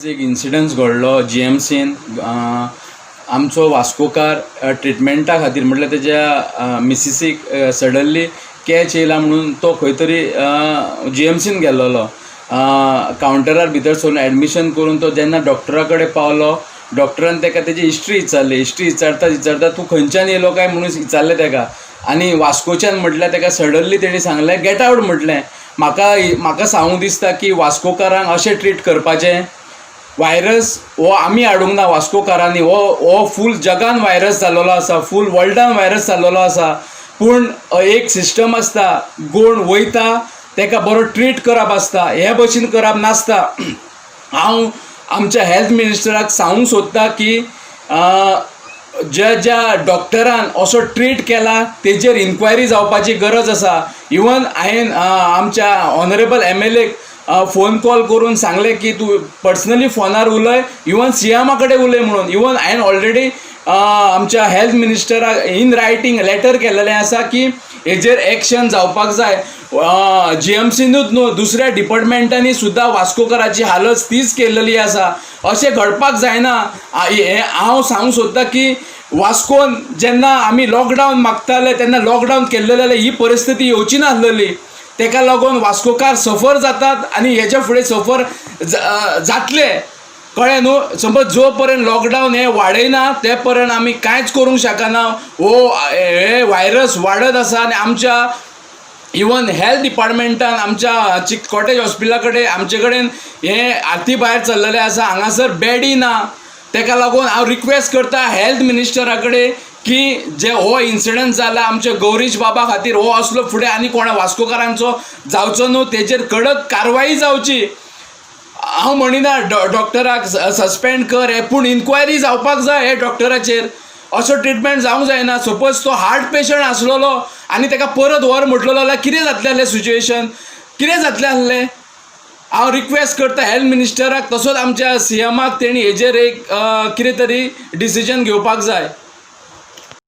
एक इन्सिडन्स घडलो जीएमसीन. आमचो वास्कोकार ट्रिटमेंटा खातीर, म्हटल्यार तेज्या मिसिसीक सडनली कॅच येयला म्हणून तो खंय तरी जीएमसीन गेल्लोलो. कावंटरार भितर सरून एडमिशन करून तो जेन्ना डॉक्टरा कडेन पावलो, डॉक्टरान ताका तेजी हिस्ट्री विचारली. हिस्ट्री विचारता विचारता तूं खंयच्यान येयलो काय म्हणून विचारलें ताका आनी वास्कोच्यान म्हटल्यार ताका सडनली तेणी सांगलें, "गेट आवट" म्हटलें. म्हाका म्हाका सांगूंक दिसता की वास्कोकारांक अशें ट्रीट करपाचें? वायरस हो आमी हाडूंक ना वास्कोकारांनी. हो हो फूल जगान वायरस जाल्लो आसा, फूल वर्ल्डान वायरस जाल्लो आसा. पूण एक सिस्टम आसता. कोण वयता ताका बरो ट्रीट करप आसता, हे भशेन करप नासता. हांव आमच्या हेल्थ मिनिस्टराक सांगूंक सोदता की ज्या ज्या डॉक्टरान असो ट्रीट केला तेजेर इन्क्वायरी जावपाची गरज आसा. इवन हांवें आमच्या ऑनरेबल एमएलएक फोन कॉल करून सांगलें की तूं पर्सनली फोनार उलय, इवन सीएमा कडेन उलय म्हणून. इवन हांवें ऑलरेडी आमच्या हेल्थ मिनिस्टराक इन रायटींग लेटर केलेलें आसा की हेजेर एक्शन जावपाक जाय. जीएमसीनूच न्हू, दुसऱ्या डिपार्टमेंटांनी सुद्दां वास्कोकाराची हालत तीच केल्लेली आसा. अशें घडपाक जायना. हें हांव सांगूंक सोदतां की वास्कोन जेन्ना आमी लॉकडावन मागताले तेन्ना लॉकडावन केल्लें जाल्यार ही परिस्थिती येवची नासलेली. तेका लागून वास्कोकार सफर जातात आनी हेच्या फुडें सफर जातले, कळ्ळें न्हू? समज जो पर्यंत लॉकडावन हें वाडयना ते पर्यंत आमी कांयच करूंक शकना. हो हे व्हायरस वाडत आसा आनी आमच्या इवन हेल्थ डिपार्टमेंटान आमच्या चिक कॉटेज हॉस्पिटला कडेन, आमचे कडेन हे हाती भायर चल्लेलें आसा. हांगासर बेडय ना. तेका लागून हांव रिक्वेस्ट करता हेल्थ मिनिस्टरा कडेन की जे हो इन्सिडंट जाला आमच्या गौरीश बाबा खातीर, हो असलो फुडें आनी कोणा वास्कोकारांचो जावचो न्हू, तेजेर कडक कारवाई जावची. हांव म्हणिना डॉक्टराक सस्पेंड कर हे, पूण इन्क्वायरी जावपाक जाय. हे डॉक्टराचेर असो ट्रिटमेंट जावंक जायना. सपोज तो हार्ट पेशंट आसलेलो आनी ताका परत व्हर म्हटलेलो जाल्यार कितें जातलें आसलें? सिच्युएशन कितें जातलें आसलें? हांव रिक्वेस्ट करता हेल्थ मिनिस्टराक, तसोच आमच्या सीएमाक, तेणी हेजेर एक कितें तरी डिसिजन घेवपाक जाय.